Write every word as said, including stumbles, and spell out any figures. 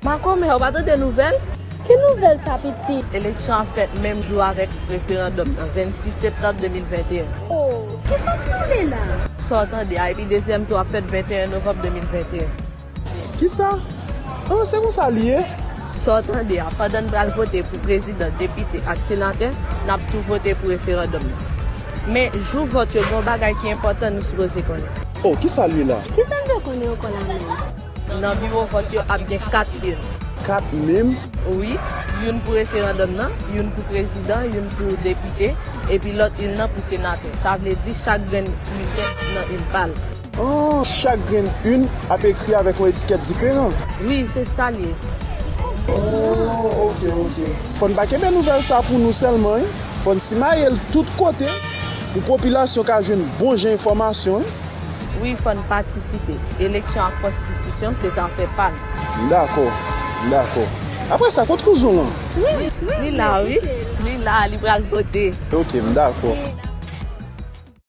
Makomè, ou pa tande nouvèl? Ki nouvèl sa, pitit? Eleksyon ap fèt menm jou avèk referandòm nan, vennsis septanm de mil venteyen. Oh, kisa k pale la? Sa w tande a, epi dezyèm tou ap fèt venteyen novanm de mil venteyen. Kisa? Oh, se konsa li ye? Sa w tande a, pandan n pral vote pou prezidan, depite ak senatè, n ap tou vote pou referandòm nan. Men, jou vòt yo, gen yon bagay ki enpòtan nou sipoze konnen. Oh, kisa li la? Kisa n dwe konnen ankò la menm? Nan biwo vòt yo ap gen kat urn. Kat menm? Wi, youn pou referandòm nan, youn pou prezidan, youn pou depite, epi lòt youn nan pou senatè. Sa vle di chak grenn biletin nan urn pa l. Oh, chak grenn urn ap ekri avèk yon etikèt diferan. Wi, se sa l ye. Oh, ok, ok. Fò n pa kenbe nouvèl sa pou nou sèlman, wi. Fò n simaye l tout kote pou popilasyon ka jwenn bon jan enfòmasyon, wi. Wi, fò n patisipe. Eleksyon ak konstitisyon, se zafè pa n. M dakò, m dakò. Apre sa, kot kouzen w lan? Li la, wi. Li la, li pral vote. Ok, m dakò.